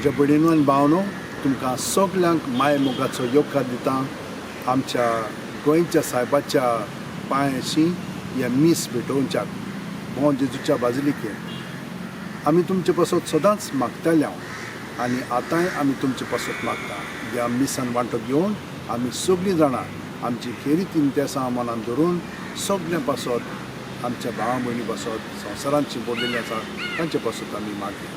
म्हज्या भयणीनो आनी भावनो, तुमकां सगल्यांक माय मोगाचो येवकार दिता. आमच्या गोंयच्या सायबाच्या पांयाशी हें मीस भेटोवच्याक बों जेजूच्या बाजिलिकेन आमी तुमचे पासत सदांच मागताले हांव आनी आतांय आमी तुमचे पासत मागता. ह्या मिसान वांटो घेवन आमी सगळीं जाणां आमची खेरीत इंतेसां मनान धरून सगळ्यां पासत, आमच्या भावा भयणी पासत, संवसारांत शिंपडलेलीं आसा तांचे पासत आमी मागया.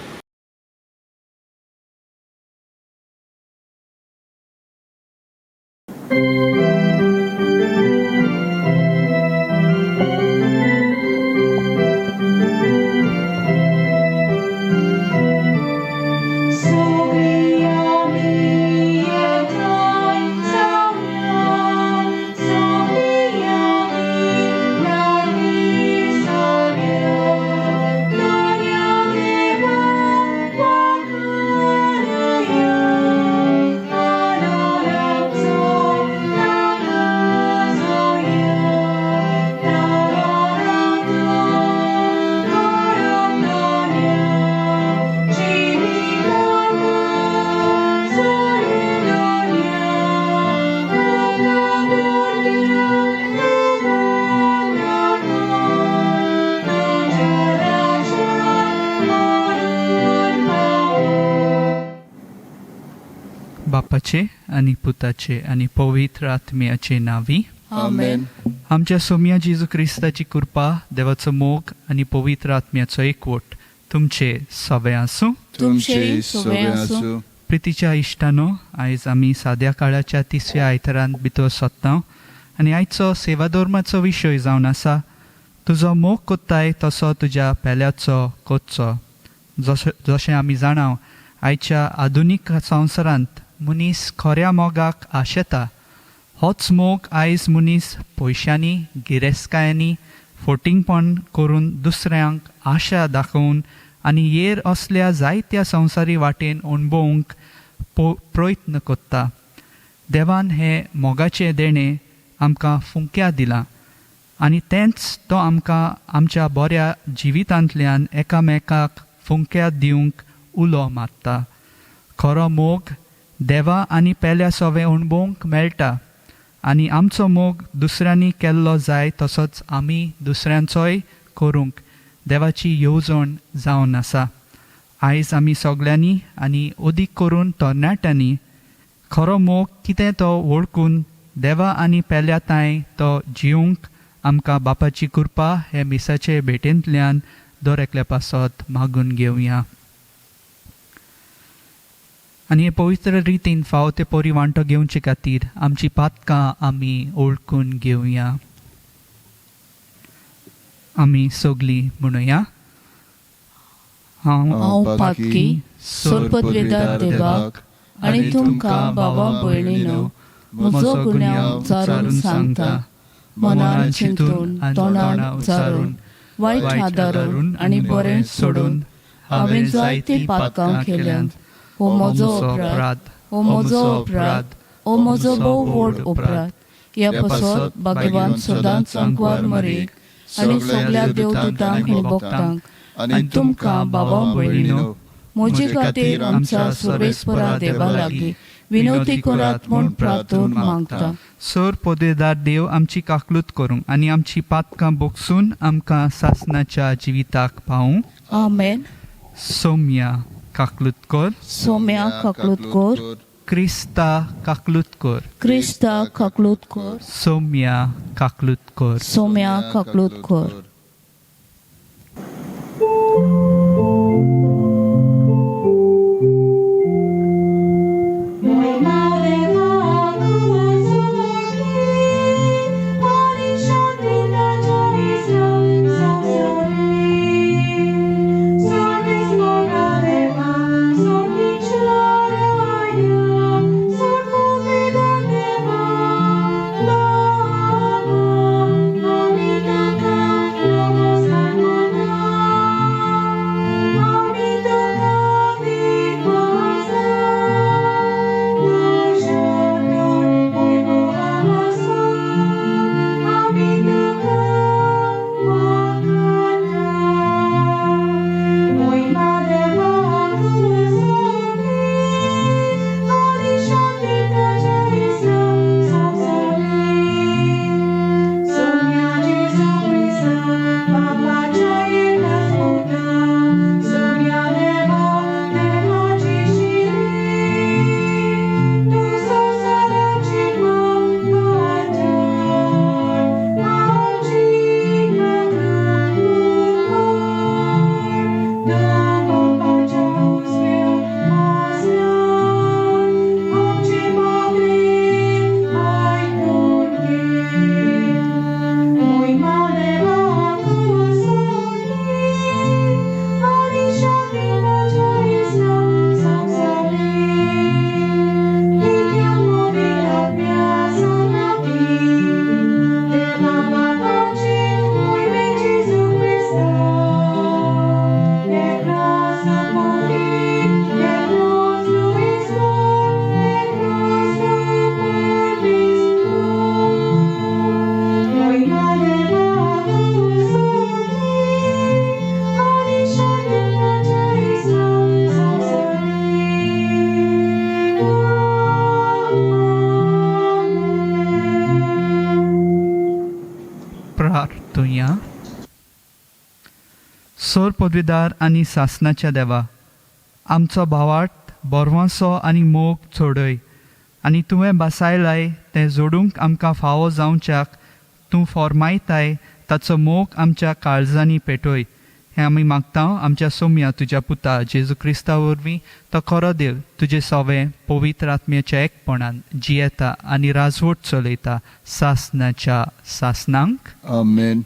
बापाचे आनी पुताचे आनी पवित्र आत्म्याचे नांवी आमेन. आमच्या सोम्या जेजू क्रिस्ताची कृपा, देवाचो मोग आनी पवित्र आत्म्याचो एकवट तुमचे सवे आसूं. तुमचे सवे आसूं. प्रितीच्या इश्टानो, आयज आमी साद्या काळाच्या तिसऱ्या आयतारांत भितर सोदता आनी आयचो सेवाधर्माचो विशय जावन आसा, तुजो मोग कोत्ताय तसो तुज्या पेल्याचो कोच्चो. जशें आमी जाणाव, आयच्या आधुनीक संवसारांत मनीस खऱ्या मोगाक आशेता. होच मोग आयज मनीस पयशांनी, गिरेस्तकायांनी, फोटिंगपण करून, दुसऱ्यांक आशा दाखोवन आनी येर असल्या जायत्या संवसारी वाटेन अणभवूंक प्रयत्न करता. देवान हें मोगाचें देणें आमकां फुंक्या दिलां आनी तेंच तो आमकां आमच्या बऱ्या जिवितांतल्यान एकामेकाक फुंक्या दिवंक उलो मारता. खरो मोग देवा आनी पेल्या सोवे अणभवूंक मेळटा आनी आमचो मोग दुसऱ्यांनी केल्लो जाय तसोच आमी दुसऱ्यांचोय करूंक देवाची येवजण जावन आसा. आयज आमी सगल्यांनी आनी अदीक करून तरणाट्यांनी खरो मोग कितें तो वळखून देवा आनी पेल्या तांय तो जिवंक आमकां बापाची कृपा हे मिसाचे भेटेंतल्यान दर एकल्या पासत मागून घेवया आनी हे पवित्र रितीन फावो ते परी वांटो घेवचे खातीर आमची पातकां आमी वळखून घेवया. आमी सगलीं म्हणुया, हांव पातकी सोरपदवेदार देवाक आनी तुमकां भावा भयणीनो म्हजो गुन्यांव उचारून सांगता. मनान चिंतून, तोंडान उचारून, वायट आदारून आनी बरें सोडून हांवें जायतीं पातकां केल्यांत. हो म्हजो अपराध, हो म्हजो अपराध, हो म्हजो भोव व्हड अपराध. ह्या पासत भाग्यवान सदांच अंकवार मरेक आनी सगल्या देवदूतांक आनी भक्तांक आनी तुमकां भावा भयणीनो म्हजे खातीर आमच्या सर्वेस्परा देवा लागीं विनवती करात म्हूण प्रार्थून मागता. सर पदेदार देव आमची काकलूत करूंक आनी आमची पातकां बोगसून आमकां सासनाच्या जिविताक पावूं. आमेन. सोम्या काकलूत कर. सोम्या काकलूत कर. क्रिस्ता काकलूत कर. क्रिस्ता काकलूत कर. सोम्या काकलूत कर. सोम्या काकलूत कर. सोर पदवीदार आनी सासनाच्या देवा, आमचो भावार्थ बोरवांसो आनी मोग चडय आनी तुवें बसायलाय तें जोडूंक आमकां फावो जावच्याक तूं फॉर्मायताय ताचो मोग आमच्या काळजांनी पेटय. हें आमी मागता आमच्या सोम्या तुज्या पुता जेजू क्रिस्ता वरवीं, तो खरो देव तुजे सोवे पवित्र आत्म्याच्या एकपणान जियेता आनी राजवट चलयता सासनाच्या सासनांक. आमेन.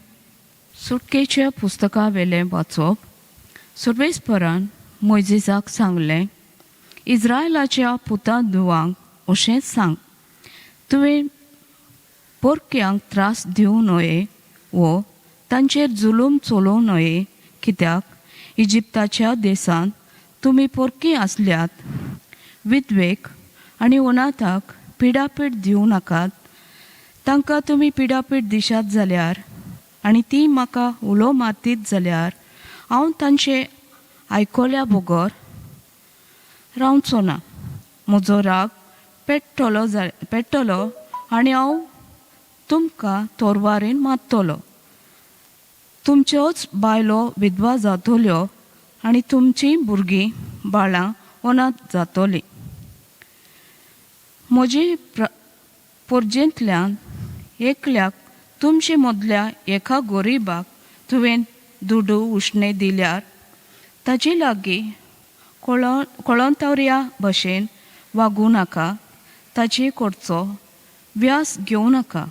सुटकेच्या पुस्तका वेलें वाचप. सुर्वेस्परान मोयजेसाक सांगलें, इज्रायलाच्या पुता धुवांक अशेंच सांग, तुवें परक्यांक त्रास दिवं नये वो तांचेर जुलूम चलोवं नये, कित्याक इजिप्ताच्या देशांत तुमी परकी आसल्यात. विधवेक आनी अनाथाक पिडापीड दिवं नाकात. तांकां तुमी पिडापीड दिशात जाल्यार आनी ती म्हाका उलो मारतीत जाल्यार हांव तांचें आयकल्या बगर रावचो ना. म्हजो राग पेट्टलो पेट्टलो आनी हांव तुमकां तोरवारेन मारतलो. तुमच्योच बायलो विधवा जातल्यो आनी तुमचीं भुरगीं बाळां अनाथ जातलीं. म्हजी पोरजेंतल्यान एकल्याक तुमचे मदल्या एका गरिबाक तुवें दुडू उश्णें दिल्यार ताजे लागीं कळंतवऱ्या भशेन वागूं नाका. ताचे कडचो व्यास घेवं नाका.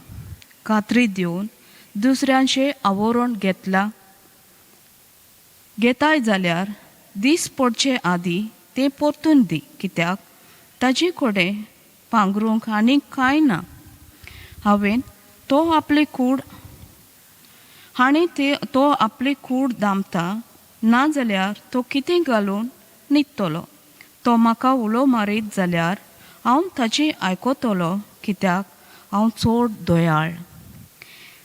कात्री दिवन दुसऱ्यांचें आवरण घेतला घेताय जाल्यार दीस पडचे आदीं तें परतून दी, कित्याक ताजे कडेन पांगरूंक आनीक कांय ना. हांवें तो आपली कूड हाणें ते तो आपली कूड दामता, ना जाल्यार तो कितें घालून न्हिदतलो. तो म्हाका उलो मारीत जाल्यार हांव ताची आयकतलो, कित्याक हांव चड दयाळ.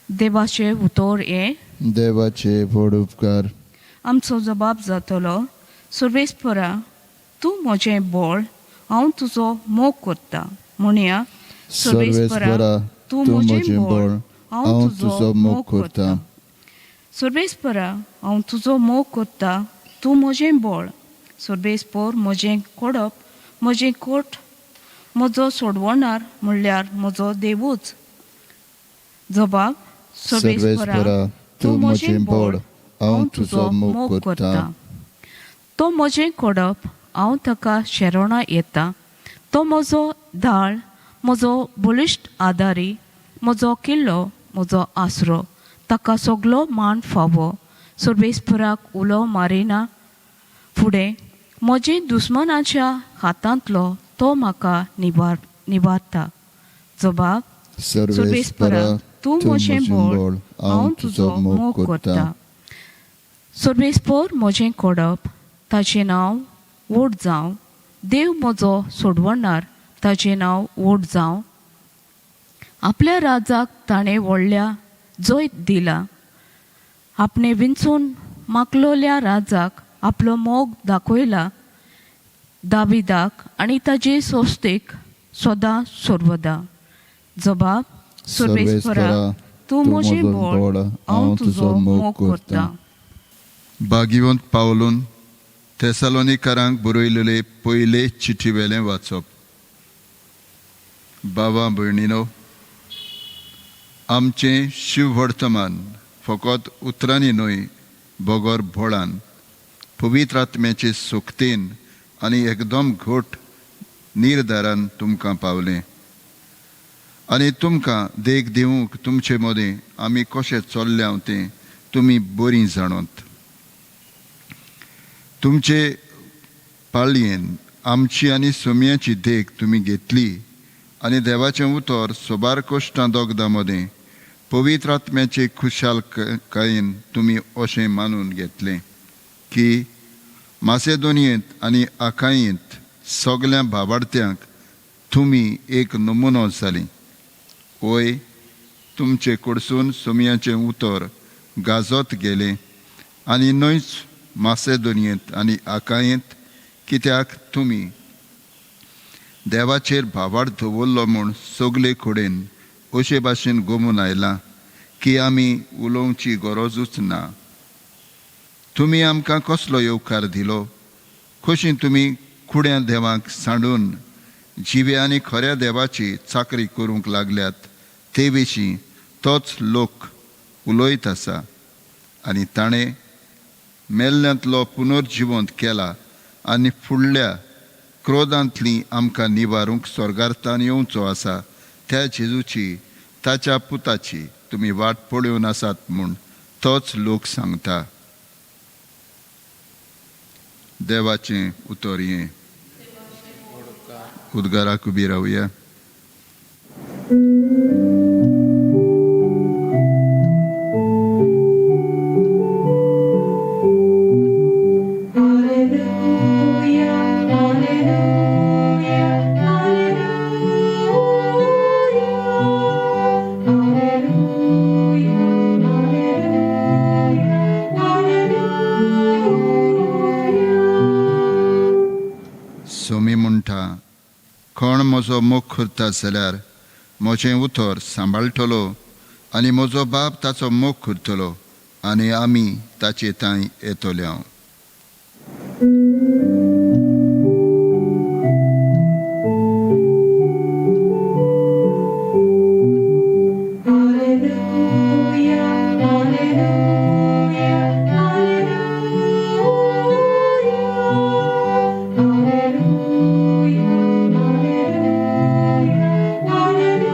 देवाचें उतर हें. देवाचे व्हड उपकार. आमचो जबाब जातलो, सर्वेस्परा तूं म्हजें बळ, हांव तुजो मोग करता. म्हणया, सर्वेस्परा तूं म्हजें बळ, हांव तुजो मोग करता. सर्वेस्परा हांव तुजो मोग करता, तूं म्हजें बळ. सर्वेस्पर म्हजें कोडप, म्हजें कोट, म्हजो सोडवणार म्हणल्यार म्हजो देवूच. जबाब, सर्वेस्परा तूं म्हजें बळ, हांव तुजो मोग करता. तो म्हजें कोडप, हांव ताका शेरोणा येता. तो म्हजो दाळ, म्हजो बळिश्ट आदारी, म्हजो किल्लो, म्हजो आसरो. ताका सगलो मान फावो. सर्वेस्पराक उलो मारिना फुडें म्हजे दुस्मानाच्या हातांतलो तो म्हाका निवारता. जबाब, सर्वेस्परा तूं म्हजें बळ, हांव तुजो मोग करता. सर्वेस्पर म्हजें कोडप, ताचें नांव व्हड जावं. देव म्हजो सोडवणार, ताचें नांव व्हड जावं. आपल्या राजाक ताणें व्हडल्या जैत दिला. आपणें विंचून मागलोल्या राजाक आपलो मोग दाखयला. दाविदाक आनी ताजे संस्थेक सदां सर्वदा. जबाब, सर्वेस्परा तूं म्हजें बळ, हांव तुजो मोग करता. भाग्यवंत पावलून थेसालोनिकारांक बरयलेले पयले चिठी वेलें वाचप. बाबा भयणीनो, आमचें शिववर्तमान फकत उतरांनी न्हय बगर बळान, पवित्र आत्म्याचे सोकतेन आनी एकदम घट निर्धारान तुमकां पावलें. आनी तुमकां देख दिवंक तुमचे मदीं आमी कशें चल्ल्या तें तुमी बरीं जाणत. तुमचे पाळयेन आमची आनी सोम्याची देख तुमी घेतली आनी देवाचें उतर सोबार कश्टां दोगदां मदीं पवित्र आत्म्याचे खुशालकायेन तुमी अशें मानून घेतलें की मासेदोनियेंत आनी आकायेंत सगल्या भावार्थ्यांक तुमी एक नमुनो जालीं. ओय तुमचे कडसून सोम्याचें उतर गाजत गेलें आनी न्हयच मासेदोनियेंत आनी आकायेंत, कित्याक तुमी देवाचेर भावार्थ दवरलो म्हूण सगले कडेन अशे भाशेन गोमून आयलां की आमी उलोवची गरजूच ना. तुमी आमकां कसलो येवकार दिलो? कशी तुमी कुड्या देवांक सांडून जिव्या आनी खऱ्या देवाची चाकरी करूंक लागल्यात ते विशीं तोच लोक उलयत आसा. आनी ताणें मेल्ल्यांतलो पुनर्जिवंत केला आनी फुडल्या क्रोधांतली आमकां निवारूंक स्वर्गार्थान येवचो आसा त्या जेजूची, ताच्या पुताची तुमी वाट पळोवन आसात म्हूण तोच लोक सांगता. देवाचें उतर हें. उद्गाराक उबी रावया. Alleluia, alleluia, alleluia, alleluia, alleluia, alleluia. Somi म्हणटा, कोण म्हजो मोग करता जाल्यार म्हजें उतर सांबाळटलो आनी म्हजो बाप ताचो मोग करतलो आनी आमी ताचे तांय येतले हांव. Alleluia, alleluia, alleluia, alleluia, alleluia, alleluia.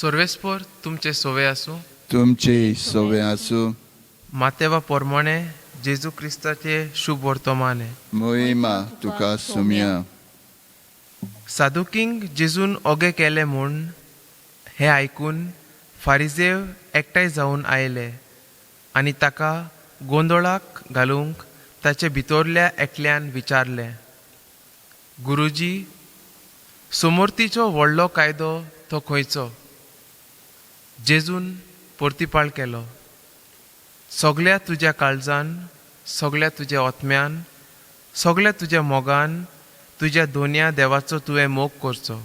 सर्वेस्पोर तुमचे सोवे आसूं. तुमचे सोवे आसूं. मातेवा पोरमाणे जेजू क्रिस्ताचे शुभ वर्तमान. मोहिमा तुका सोम्या. सादुकींक जेजून ओगे केले म्हूण हें आयकून फारिजेव एकठांय जावन आयले आनी ताका गोंदोळाक घालूंक ताचे भितरल्या एकल्यान विचारलें, गुरुजी, समोर्तीचो व्हडलो कायदो तो खंयचो? जेजून परतिपाळ केलो, सगल्या तुज्या काळजान, सगल्या तुज्या ओत्म्यान, सगल्या तुज्या मोगान तुज्या दोनया देवाचो तुवें मोग करचो.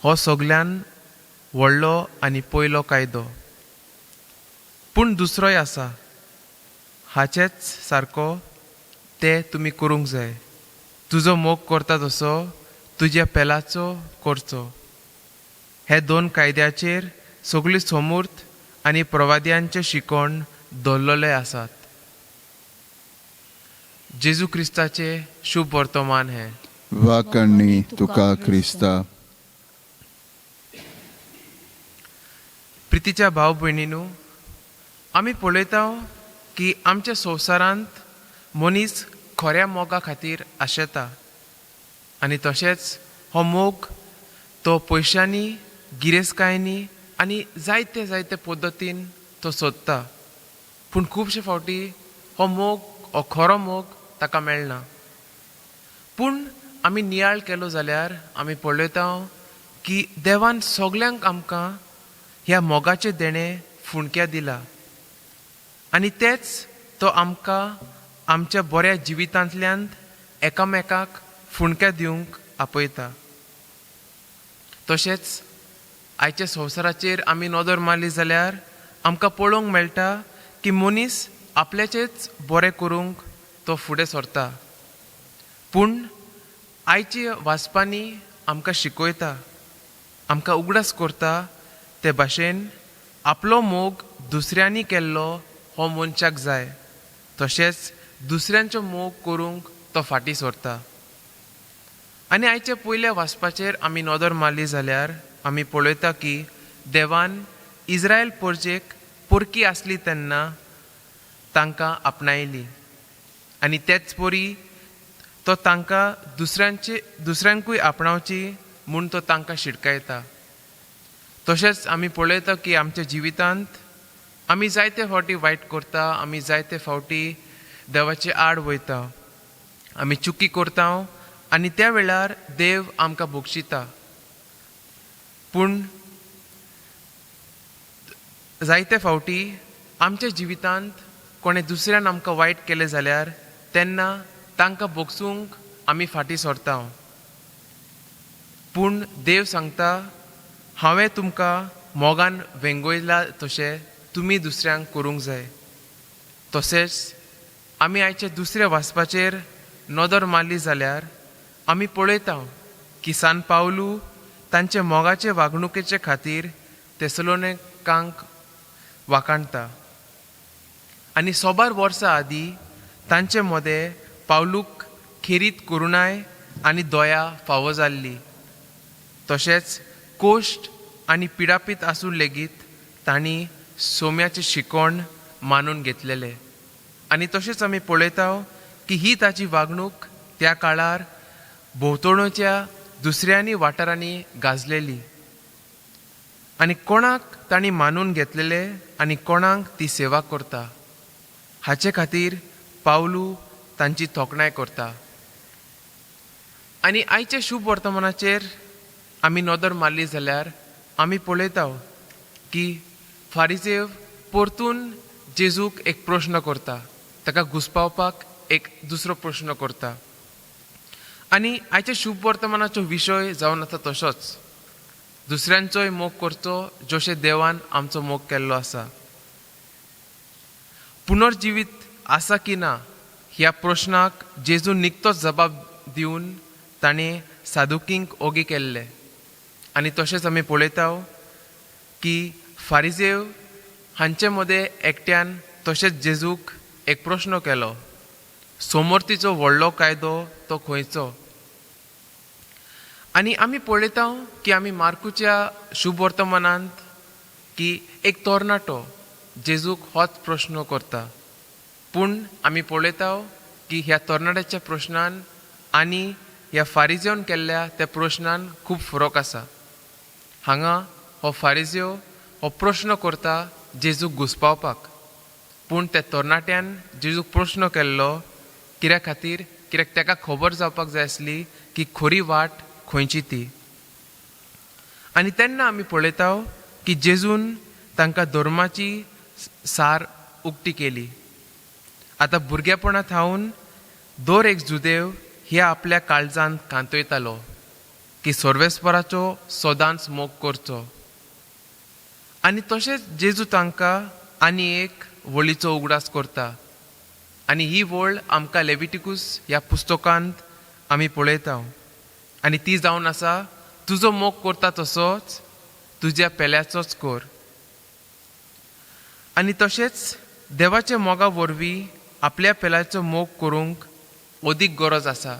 हो सगल्यान व्हडलो आनी पयलो कायदो. पूण दुसरोय आसा हाचेच सारको, ते तुमी करूंक जाय, तुजो मोग करता तसो तुज्या पेलाचो करचो. हे दोन कायद्याचेर सगळी सोमूर्त आनी प्रवाद्यांचे शिकोण दवरलेले आसात. जेजू क्रिस्ताचे शुभ वर्तमान हें. वाकण्णी तुका क्रिस्ता. प्रितीच्या भाव भयणीनू, आमी पळयता की आमच्या संवसारांत मनीस खऱ्या मोगा खातीर आशेता आनी तशेंच हो मोग तो पयशांनी, गिरेस्तकायांनी आनी जायते जायते पद्दतीन तो सोदता. पूण खुबशे फावटी हो मोग, हो खरो मोग ताका मेळना. पूण आमी नियाळ केलो जाल्यार आमी पळयता की देवान सगल्यांक आमकां ह्या मोगाचें देणें फुणक्या दिला आनी तेच तो आमकां आमच्या बऱ्या जिवितांतल्यान एकामेकाक फुणक्या दिवंक आपयता. तशेंच आयच्या संवसाराचेर आमी नदर मारली जाल्यार आमकां पळोवंक मेळटा की मनीस आपल्याचेच बरें करूंक तो फुडें सरता. पूण आयच्या वाचपांनी आमकां शिकयता, आमकां उगडास करता ते भाशेन आपलो मोग दुसऱ्यांनी केल्लो हो मनशाक जाय, तशेंच दुसऱ्यांचो मोग करूंक तो फाटीं सरता. आनी आयच्या पयल्या वाचपाचेर आमी नदर मारली जाल्यार आमी पळयता की देवान इस्रायल परजेक परकी आसली तेन्ना तांकां आपणायली आनी तेच परी तो तांकां दुसऱ्यांचे दुसऱ्यांकूय आपणावची म्हूण तो तांकां शिटकायता. तशेंच आमी पळयता की आमच्या जिवितांत आमी जायते फावटी वायट करता, आमी जायते फावटी देवाचे आड वयता, आमी चुकी करता आनी त्या वेळार देव आमकां बक्षिता. पूण जायते फावटी आमच्या जिवितांत कोणें दुसऱ्यान आमकां वायट केलें जाल्यार तेन्ना तांकां भोगसूंक आमी फाटीं सरता. पूण देव सांगता, हांवें तुमकां मोगान वेंगयला तशें तुमी दुसऱ्यांक करूंक जाय. तशेंच आमी आयचे दुसऱ्या वाचपाचेर नदर मारली जाल्यार आमी पळयता की सान पावलू तांचे मोगाचे वागणुकेचे खातीर तेसलोनिकांक वाखाणता आनी सोबार वर्सां आदीं तांचे मदें पावलूक खेरीत करुणाय आनी दया फावो जाल्ली. तशेंच कोश्ट आनी पिडापीत आसून लेगीत तांणी सोम्याचें शिकवण मानून घेतलेलें. आनी तशेंच आमी पळयता की ही ताची वागणूक त्या काळार भोंवतणच्या दुसऱ्यांनी वाठारांनी गाजलेली आनी कोणाक तांणी मानून घेतलेले आनी कोणाक ती सेवा करता हाचे खातीर पावलू तांची तोखणाय करता. आनी आयच्या शुभ वर्तमानाचेर आमी नदर मारली जाल्यार आमी पळयता की फारिजेव परतून जेजूक एक प्रश्न करता, ताका घुसपावपाक एक दुसरो प्रश्न करता. आनी आयच्या शुभ वर्तमानाचो विशय जावन आसा तसोच दुसऱ्यांचोय मोग करचो जशें देवान आमचो मोग केल्लो आसा. पुनर्जिवीत आसा की ना ह्या प्रश्नाक जेजून निकतोच जबाब दिवन ताणें सादुकींक ओगी केल्ले. आनी तशेंच आमी पळयता की फारिजेव हांचे मदें एकट्यान तशेंच जेजूक एक प्रश्न केलो, सोमर्तीचो व्हडलो कायदो तो खंयचो? आनी आमी पळयता की आमी मार्कूच्या शुभ वर्तमानांत की एक तरणाटो जेजूक होच प्रश्न करता, पूण आमी पळयता की ह्या तरणाट्याच्या प्रश्नान आनी ह्या फारिजेवन केल्ल्या त्या प्रश्नान खूब फरक आसा. हांगा हो फारिजेव हो प्रश्न करता जेजूक घुसपावपाक, पूण त्या तरणाट्यान जेजूक प्रश्न केल्लो कित्या खातीर? कित्याक ताका खबर जावपाक जाय आसली की खरी वाट खंयची ती. आनी तेन्ना आमी पळयता की जेजून तांकां धर्माची सार उक्ती केली. आतां भुरगेपणा थावन दर एक जुदेव ह्या आपल्या काळजांत कांतयतालो की सर्वेस्पराचो सदांच मोग करचो. आनी तशेंच जेजू तांकां आनी एक वळीचो उगडास करता आनी ही वळ आमकां लेविटिकूस ह्या पुस्तकांत आमी पळयता आनी ती जावन आसा, तुजो मोग करता तसोच तुज्या पेल्याचोच कर. आनी तशेंच देवाच्या मोगा वरवीं आपल्या पेल्याचो मोग करूंक अदीक गरज आसा.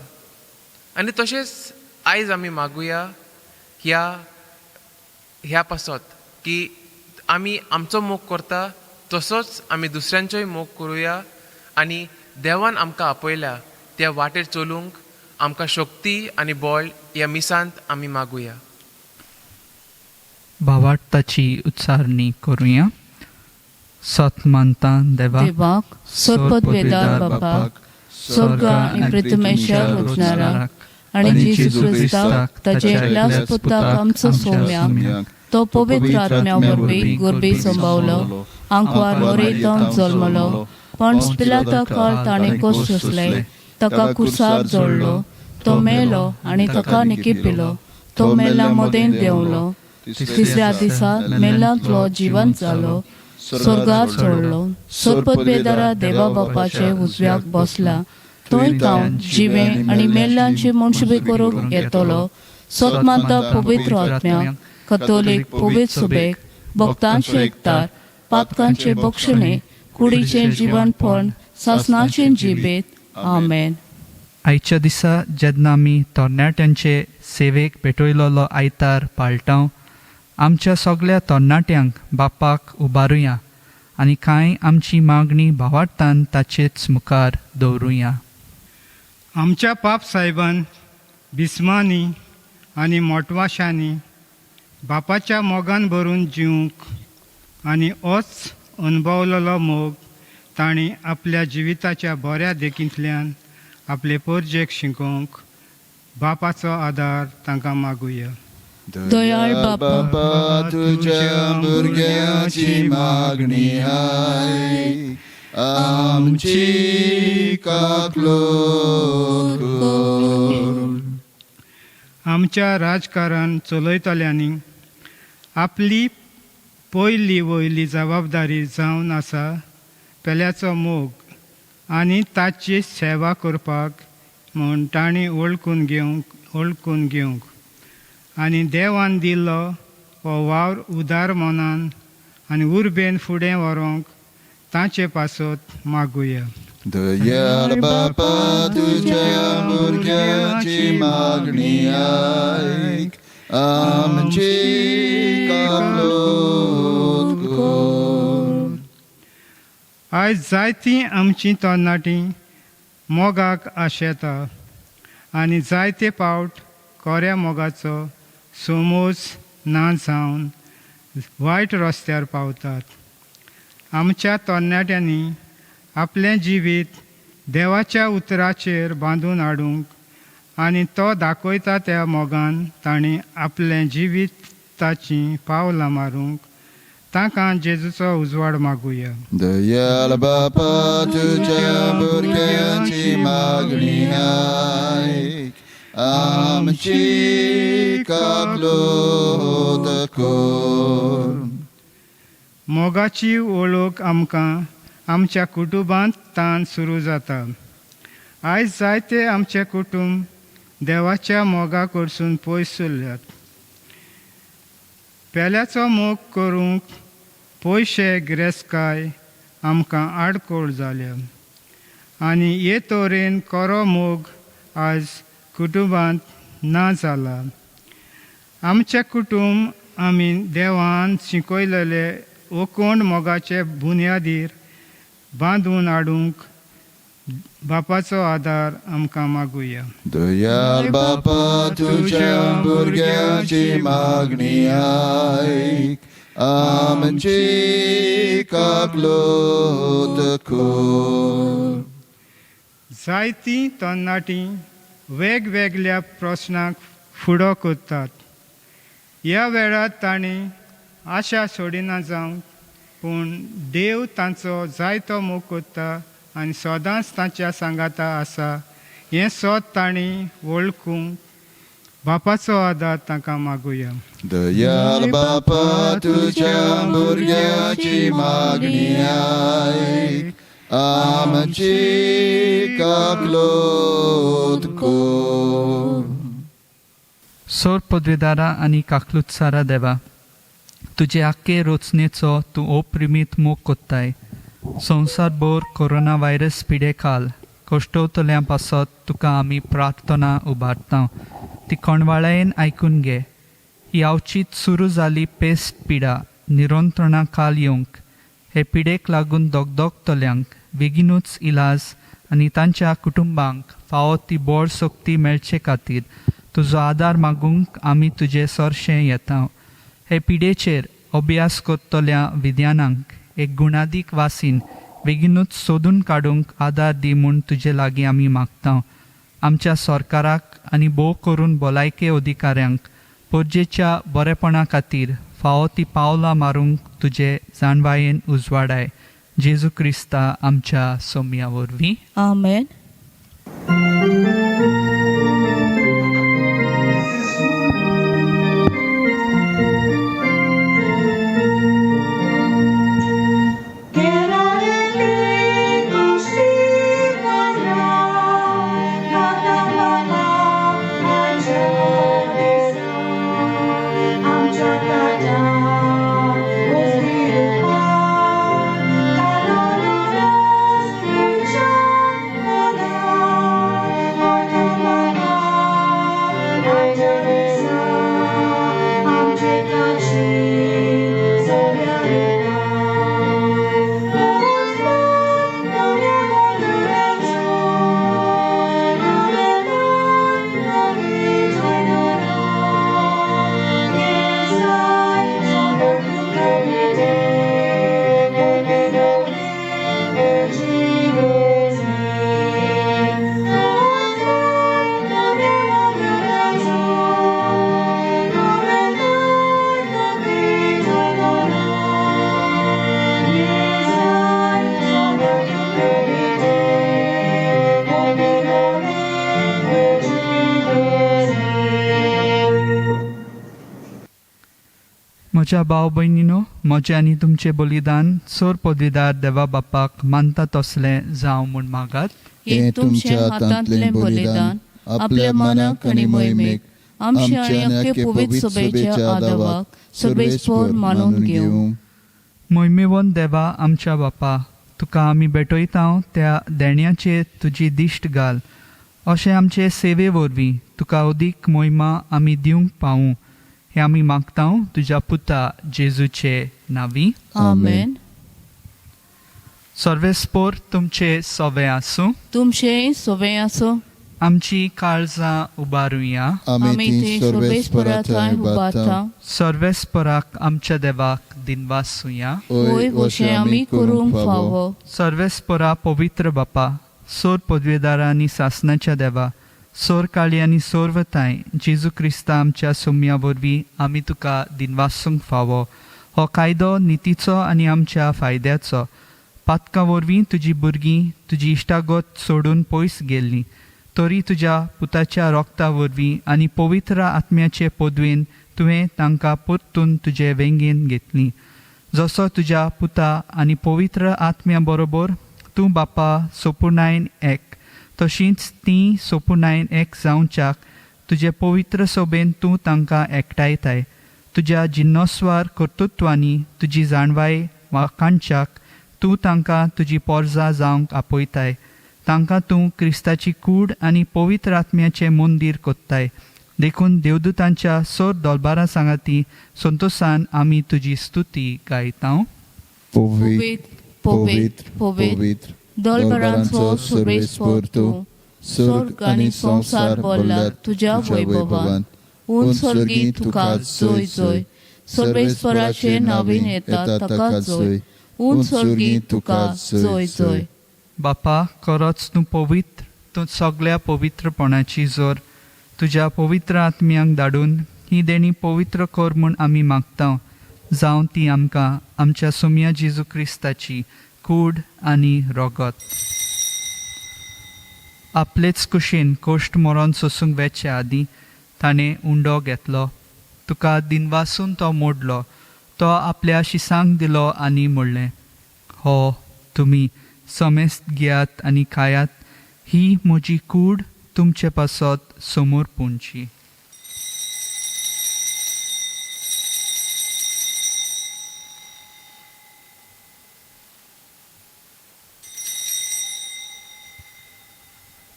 आनी तशेंच आयज आमी मागुया ह्या ह्या पासत की आमी आमचो मोग करता तसोच आमी दुसऱ्यांचोय मोग करुया आनी देवान आमकां आपयल्या त्या वाटेर चलूंक आमकां शक्ती आनी बळ ह्या मिसांत आमी मागुया. भावार्थाची उच्चारणी करुया. सत मानता देवा, देवाक सोरपदवेदार बापाक, स्वर्ग आनी पृथ्वीच्या रचणाराक आनी जेजू क्रिस्ताक ताचे एकल्याच पुताक आमचो सोम्याक, तो पवित्र आत्म्या वरवीं गुरबी संभावलो, आंकवार मोरेतान जल्मलो, पणस पिलाता काळ ताणें कोस सोंसले, ताका कुर्सार जोडलो, तो मेलो आनी ताका निकिपिलो, तो मेल्ल्या मदें देंवलो, तिसऱ्या दिसा मेल्ल्यांतलो जिवंत जालो, स्वर्गार चडलो, सोरपदवेदारा देवा बापाचे उजव्याक बसला, थंय तावन जिवें आनी मेल्ल्यांची मनशुबी करूंक येतलो. सतमाता पवित्र आत्म्याक, कथोलीक पवित्र सुबेक, भक्तांचे एकतार, पातकांचे बक्षणे, कुडीचें जिवनपण, सासनाचें जिबेत. आमेन. आयच्या दिसा जेन्ना आमी तरणाट्यांचे सेवेक पेटयलेलो आयतार पाळटाव, आमच्या सगळ्या तरणाट्यांक बापाक उबारुया आनी कांय आमची मागणी भावार्थान ताचेच मुखार दवरुया. आमच्या पाप साहेबान बिस्मांनी आनी मोटवाशांनी बापाच्या मोगान भरून जिवंक आनी होच अणभवलेलो मोग तांणी आपल्या जिविताच्या बऱ्या देखींतल्यान आपले परजेक शिकोवंक बापाचो आदार तांकां मागुया. दयाळ बापा, तुज्या भुरग्याची मागणी आयक, आमची काकलूत कर. आमच्या राजकारण चलयतल्यांनी आपली पयली वयली जबाबदारी जावन आसा पेल्याचो मोग आनी ताची सेवा करपाक म्हूण तांणी वळखून घेवंक आनी देवान दिल्लो हो वावर उदार मनान आनी उर्बेन फुडें व्हरूंक तांचे पासत मागुया. दयाळ बापा, तुझ्या भुरग्याची मागणी आयक, आमची कबूल कर. आयज जायतीं आमचीं तरणाटीं मोगाक आशेता आनी जायते पावट कोऱ्या मोगाचो समज ना जावन वायट रस्त्यार पावतात. आमच्या तरणाट्यांनी आपलें जिवीत देवाच्या उतराचेर बांदून हाडूंक आनी तो दाखयता त्या मोगान तांणी आपलें जिविताचीं पावलां मारूंक तांकां जेजूचो उजवाड मागुया. दयाळ बापा, तुझ्या भुरग्याची मागणी आयक, आमची कबूल कर. मोगाची वळख आमकां आमच्या कुटुंबांत तान सुरू जाता. आयज जायते आमचे कुटुंब देवाच्या मोगा कडसून पयस उरल्यात. पेल्याचो मोग करूंक पयशे, गिरेस्तकाय आमकां आडकोळ जाल्या आनी हे तरेन खरो मोग आज कुटुंबांत ना जाला. आमचें कुटुंब आमी देवान शिकयलेले ओकोंड मोगाचे बुन्यादीर बांदून हाडूंक बापाचो आदार आमकां मागुया. दयाळ बापा, तुझ्या भुरग्याची मागणी आयक, आमची कबूल कर. जायतीं तरणाटीं वेगवेगळ्या प्रस्नांक फुडो करतात. ह्या वेळार तांणी आशा सोडिना जावंक, पूण देव तांचो जायतो मोग करता आनी सदांच तांच्या सांगाता आसा हें सत तांणी वळखूंक बापाचो आदार तांकां मागुया. दयाळ बापा, तुझ्या भुरग्याची मागणी आयक, आमची कबूल कर. सोर पदवेदारा आनी काकलुत्सारा देवा, तुजे आख्खे रचनेचो तूं अप्रिमीत मोग कोत्ताय. संवसारभर कोरोना व्हायरस पिडे खाल कश्टवतल्यां पासत तुका आमी प्रार्थना उबारता. ती कोणवाळायेन आयकून घे. ही अवचीत सुरू जाली पेस्ट पिडा निरंत्रणा खाल येवंक, हे पिडेक लागून दगदगतल्यांक बेगीनूच इलाज आनी तांच्या कुटुंबांक फावो ती बळ शक्ती मेळचे खातीर तुजो आदार मागूंक आमी तुजे सरशें येता. हे पिडेचेर अभ्यास करतल्या विज्ञानांक एक गुणादीक वासीन बेगीनूच सोदून काडूंक आदार दी म्हूण तुजे लागीं आमी मागता. आमच्या सरकाराक आनी भोव करून भलायके अधिकाऱ्यांक परजेच्या बरेपणा खातीर फावो ती पावलां मारूंक तुजे जाणवायेन उजवाडाय. जेजू क्रिस्ता आमच्या सोमया वरवीं. आमेन. म्हज्या भाव भयणीनो, म्हजें आनी तुमचें बलिदान सोर पदवीदार देवा बापाक मानता तसलें जावं म्हूण मागात. हें तुमच्या हातांतलें बलिदान आपल्या मनाक आनी मोहिमेक आमच्या आनी अख्खे पवित्र सभेच्या आदावाक सर्वेस्पर मानून घेवं. मोहिमेवन देवा आमच्या बापा, तुका आमी भेटयता त्या देण्याचेर तुजी दिश्ट घाल, अशें आमचे सेवे वरवीं तुका अदीक मोहिमा आमी दिवंक पावूं, हें आमी मागता तुज्या पुता जेजूचे नांवी. आमेन. सर्वेस्पोर तुमचे सवे आसूं. तुमचें सवे आसूं. आमची काळजां उबारुया. आमी ती सर्वेस्परा थंय उबारता. सर्वेस्पराक आमच्या देवाक दिनवासुया. होय, वशें आमी करूंक फावो. सर्वेस्परा पवित्र बापा, सोर पदवेदारा आनी सासनाच्या देवा, सोर काळी आनी सोरवताय जेजू क्रिस्ता आमच्या सोम्या वरवीं आमी तुका दिनवासूंक फावो. हो कायदो नितीचो आनी आमच्या फायद्याचो. पातकां वरवीं तुजी भुरगीं तुजी इश्टागत सोडून पयस गेल्लीं, तरी तुज्या पुताच्या रोगता वरवीं आनी पवित्र आत्म्याचे पदवेन तुवें तांकां परतून तुजे वेंगेन घेतलीं. जसो तुज्या पुता आनी पवित्र आत्म्या बरोबर तूं बापा सोपुणायन एक, तशींच तीं सोपुणायन एक जावच्याक तुजे पवित्र सोबेन तूं तांकां एकठांयताय. तुज्या जिन्नोस्वार कर्तृत्वांनी तुजी जाणवाय वाखाणच्याक तूं तांकां तुजी पोरजां जावंक आपयताय. तांकां तूं क्रिस्ताची कूड आनी पवित्र आत्म्याचें मंदीर कोत्ताय. देखून देवदूतांच्या सोर दोलबारां सांगाती संतोसान आमी तुजी स्तुती गायता. पवित्र, पवित्र, पवित्र, दोलबरांचो सर्वेस्पर तूं, स्वर्ग आनी संवसार भरला तुज्या वैभवान. उंच स्वर्गी तुका जोय जोय. सर्वेस्पराचे नवीन येता ताका जोय. उंच स्वर्गी तुका जोय जोय. बापा, खरोच तूं पवित्र, तूं सगळ्या पवित्रपणाची जोर. तुज्या पवित्र आत्म्यांक धाडून ही देणी पवित्र कर म्हूण आमी मागता, जावं ती आमकां आमच्या सोम्या जेजू क्रिस्ताची कूड आनी रोगत. आपलेच कुशीन कोश्ट मरोन सोसूंक वेचे आदीं ताणें उंडो घेतलो, तुका दिनवासून तो मोडलो, तो आपल्या शिसांक दिलो आनी म्हणलें, हो तुमी समेस्त घेयात आनी खायात, ही म्हजी कूड तुमचे पासत समोर पुंची.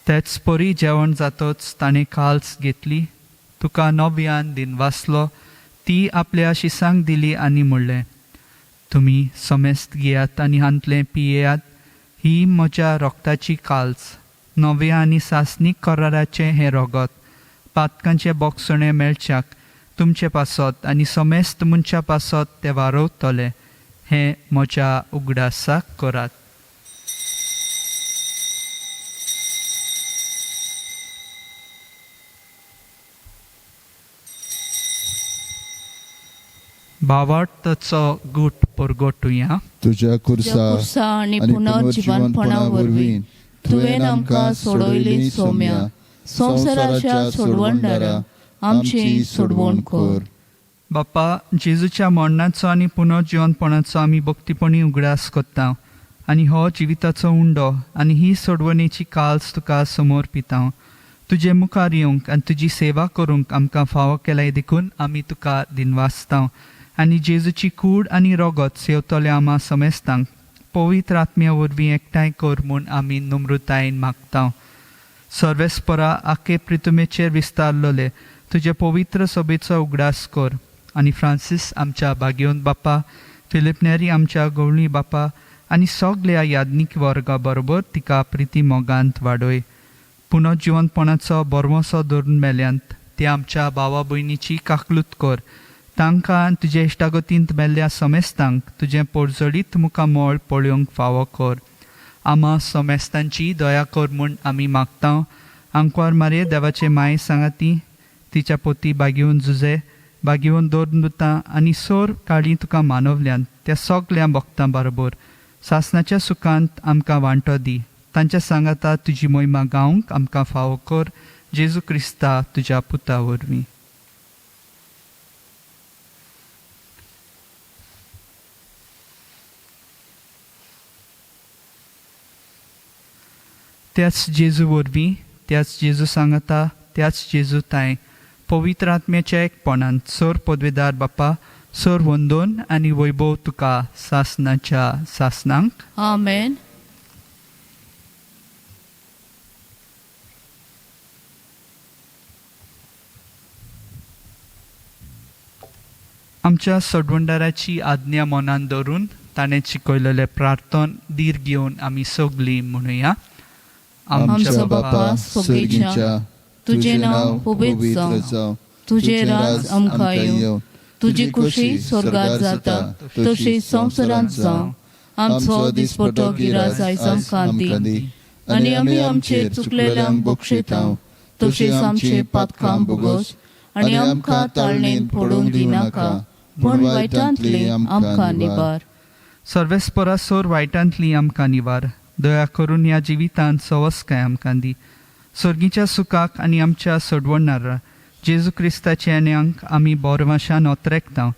तेच परी जेवण जातच ताणें काल्स घेतली, तुका नव्यान दिनवासलो, ती आपल्या शिसांक दिली आनी म्हणलें, तुमी समेस्त घेयात आनी हांतलें पियेयात, ही म्हज्या रोगताची काल्स, नव्या आनी सासणीक कराराचें हें रोगत, पातकांचें बोगसणें मेळच्याक तुमचे पासत आनी समेस्त मनशा पासत तें वारवतलें, हें म्हज्या उगडासाक करात. भावार्थाचो गूट परगटुया. तुज्या कुर्सा आनी पुनर्जिवनपणा वरवीं तुवें आमकां सोडयली सोम्या, संवसाराच्या सोडवणदारा आमची सोडवण कर. बापा, जेजूच्या मरणाचो आनी पुनर्जिवनपणाचो आमी भक्तीपणी उगडास करता आनी हो जिविताचो उंडो आनी ही सोडवणेची काल्स तुका समोर पिता. तुजे मुखार येवंक आनी तुजी सेवा करूंक आमकां फावो केलाय देखून आमी तुका दिनवासता आनी जेजूची कूड आनी रोगत सेवतल्या आमा समेस्तांक पवित्र आत्म्या वरवीं एकठांय कर म्हूण आमी नम्रतायेन मागता. सर्वेस्परा आखे प्रितुमेचेर विस्तारलोले तुजे पवित्र सभेचो उगडास कर आनी फ्रांसीस आमच्या भाग्यवंत बापा, फिलीप नेरी आमच्या गवळी बापा आनी सगल्या याज्ञीक वर्गा बरोबर तिका प्रिती मोगांत वाडय. पुनर्जिवनपणाचो बरवसो धरून मेल्यांत ते आमच्या भावा भयणीची काकलूत कर. तांकां तुजे इश्टागतींत मेल्ल्या समेस्तांक तुजें पोरजडीत मुखामळ पळोवंक फावो कर. आमा समेस्तांची दया कर म्हूण आमी मागता. आंकवार मारये देवाचे माये सांगाती तिच्या पोती बागेवन जुजे बागेवन दोर आनी सोर काळी तुका मानवल्यान त्या सगल्या भक्तां बरोबर सासनाच्या सुखांत आमकां वांटो दी. तांच्या सांगाता तुजी मोहिमा गावंक आमकां फावो कर. जेजू क्रिस्ता तुज्या पुता वरवीं. त्याच जेजू वरवीं, त्याच जेजू सांगता, त्याच जेजू ताय पवित्र आत्म्याच्या एकपणान सोर पदवेदार बापा, सोर वंदोन आनी वैभव तुका सासनाच्या सासनांक. आमेन. आमच्या सोडवणदाराची आज्ञा मनान धरून ताणें शिकयलेलें प्रार्थन धीर घेवन आमी सगलीं म्हणुया. आमच्या बापा सर्गीच्या, तुजें नांव पवित्र जावं, तुजें राज आमकां येवं, तुजी खुशी स्वर्गात जाता तशी संवसारांत जावं. आमचो दिसपटो गिराज आयज आमकां दी, आनी आमी आमचे चुकलेल्यांक बक्षयता तशीच आमचे पातकां भोगोस, आनी आमकां ताळणेन पडूंक दिनाका, पूण वायटांतली आमकां निवार. सर्वेस्परा सोर वायटांतली आमकां निवार. दया करून ह्या जिवितांत सवस्काय आमकां दी. सर्गीच्या सुखाक आनी आमच्या सोडवणारा जेजू क्रिस्ताच्या येण्यांक आमी बोरवाशान ओतरेकता.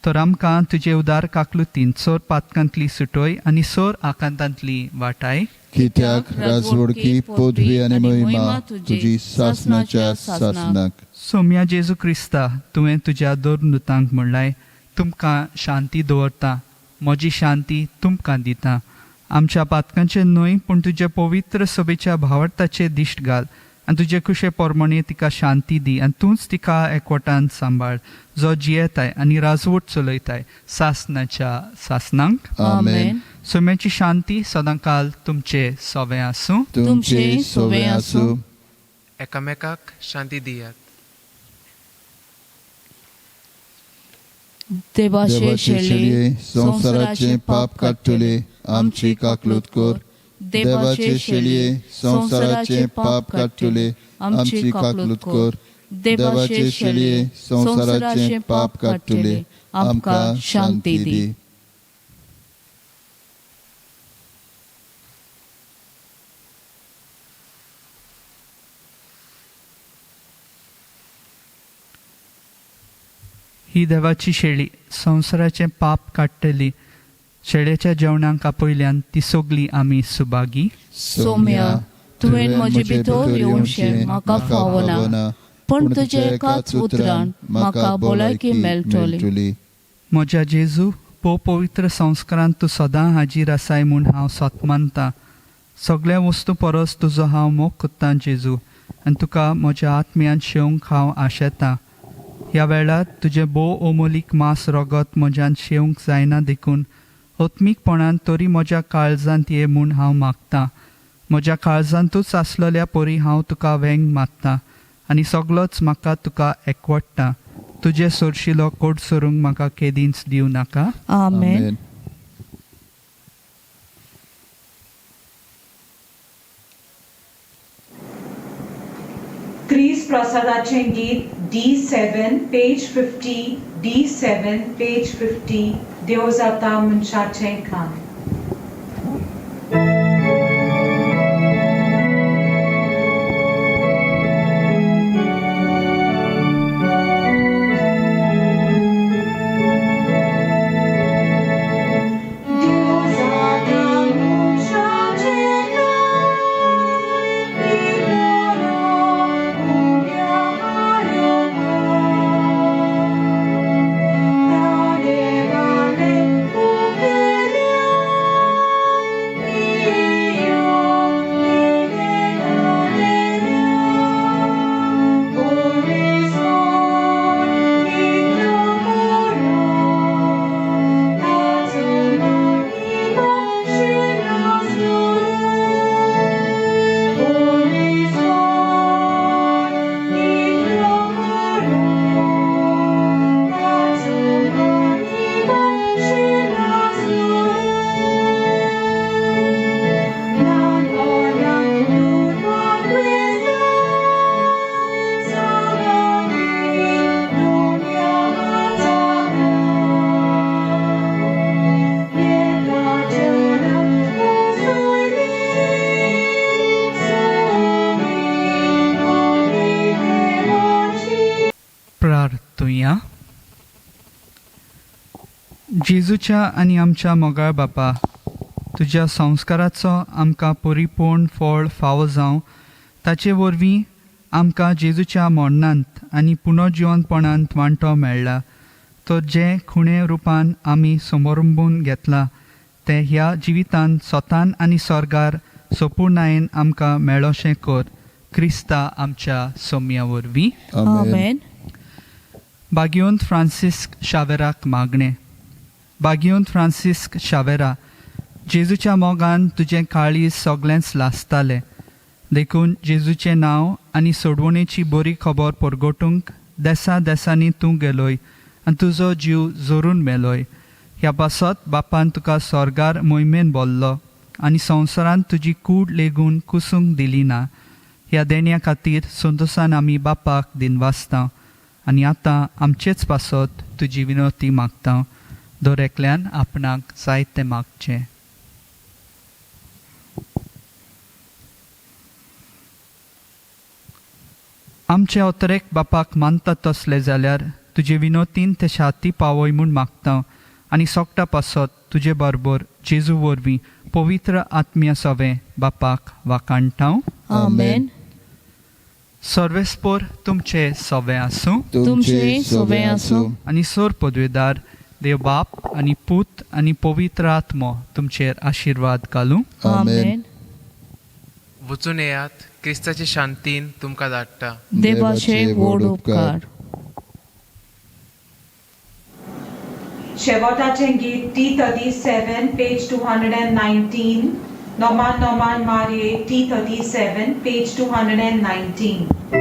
तर आमकां तुजे उदार काकलुतीन सोर पातकांतली सुटोय आनी सोर आकांतांतली वाटाय. कित्याक राजवडकी, पदवी आनी महिमा तुजी सासनाच्या सासनाक. सोम्या जेजू क्रिस्ता, तुवें तुज्या दोरनुतांक म्हणलाय, तुमकां शांती दवरता, म्हजी शांती तुमकां दिता. आमच्या पातकांचे न्हय, पूण तुजे पवित्र सभेच्या भावार्थाचे दिश्ट घाल आनी तुजे कुशे पोरमणे तिका शांती दी, आनी तूंच तिका एकवटान सांबाळ, जो जियेताय आनी राजवट चलयताय सासनाच्या सासनांक. आमेन. सोम्याची शांती सदांकाल तुमचे सोवें आसूं. तुमचे सोवे आसूं. एकामेकाक शांती दियात. देवाचे देवाचे शेळये, शेळये, संवसाराचें पाप काडटले, आमची काकलूत कर. देवाचे शेळये, संवसाराचें पाप काडटले, आमची काकलूत कर. देवाचे शेळये, संवसाराचें पाप काडटले, आमकां शांती दी. ही देवाची शेळी संवसाराचें पाप काडटली. शेळ्याच्या जेवणाक आपयल्यान ती सगली आमी सुभागी. सोम्या, तुवें म्हजे भितर येवचें म्हाका फावना, पूण तुज्या एकाच उतरान म्हाका भलायकी मेळटली. म्हज्या जेजू, भोव पवित्र संस्कारांत तूं सदां हाजीर आसाय म्हूण हांव सत मानतां. सगळ्या वस्तू परस तुजो हांव मोग कोत्तां जेजू, आनी तुका म्हज्या आत्म्यान शेवंक हांव आशेतां. ह्या वेळार तुजें भोव अमोलीक मांस रगत म्हज्यान शेवंक जायना, देखून आत्मीकपणान तरी म्हज्या काळजांत ये म्हूण हांव मागतां. म्हज्या काळजांतूच आसलेल्या परी हांव तुका वेंग मागतां आनी सगलोच म्हाका तुका एकवटता. तुजे सोरशिलो कोट सोरूंक म्हाका केदींच दिवं नाका. आमेन. क्रीज प्रसादाचें गीत D7 page 50, D7 page 50, देव जाता मनशाचें काम. देव जाता मनशाचें काम, पितरो उण्या तादेवाले उपेल्या पियो प्रार्थुया. जेजूच्या आनी आमच्या मोगाळ बापा, तुज्या संस्काराचो आमकां परिपूर्ण फळ फावो जावं. ताचे वरवीं आमकां जेजूच्या मरणांत आनी पुनर्जिवनपणांत वांटो मेळ्ळा. तर जें खुणे रुपान आमी समरंबून घेतलां तें ह्या जिवितांत स्वतान आनी स्वर्गार सोपूर्णायेन आमकां मेळोशें कर, क्रिस्ता आमच्या सोम्या वरवीं. आमेन. बागियोंत फ्रांसिस्क शावेराक मागणें. बागियोंत फ्रांसिस्क शावेरा, जेजूच्या मोगान तुजें काळीज सगळेंच लासतालें, देखून जेजूचें नांव आनी सोडवणेची बरी खबर परगटूंक देसा देसांनी तूं गेलोय आनी तुजो जीव जोरून मेलोय. ह्या पासत बापान तुका स्वर्गार मोहिमेन बोल्लो आनी संवसारांत तुजी कूड लेगून कुसूंक दिली ना. ह्या देण्या खातीर संतोसान आमी बापाक दिनवासता आनी आतां आमचेच पासत तुजी विनवती मागता. दर एकल्यान आपणाक जाय तें मागचें. आमचे अतरेक बापाक मानता तसले जाल्यार तुजे विनोतीन ते शाती पावय म्हूण मागता आनी सोकटा पासत तुजे बरोबर जेजू वरवीं पवित्र आत्म्या सवें बापाक वाकाणटा. आमेन. सर्वेस्पोर तुमचे सवें आसूं. तुमचे सवें आसूं. आनी सोर पदवेदार देव बाप आनी पूत आनी पवित्र आत्मो तुमचेर आशिर्वाद घालूं. आमेन. वचून येयात, क्रिस्ताचे शांतीन तुमकां धाडटा. देवाचे व्हड उपकार. शेवटाचें गीत T37 page 219. Noman Noman मारये T37 page 219.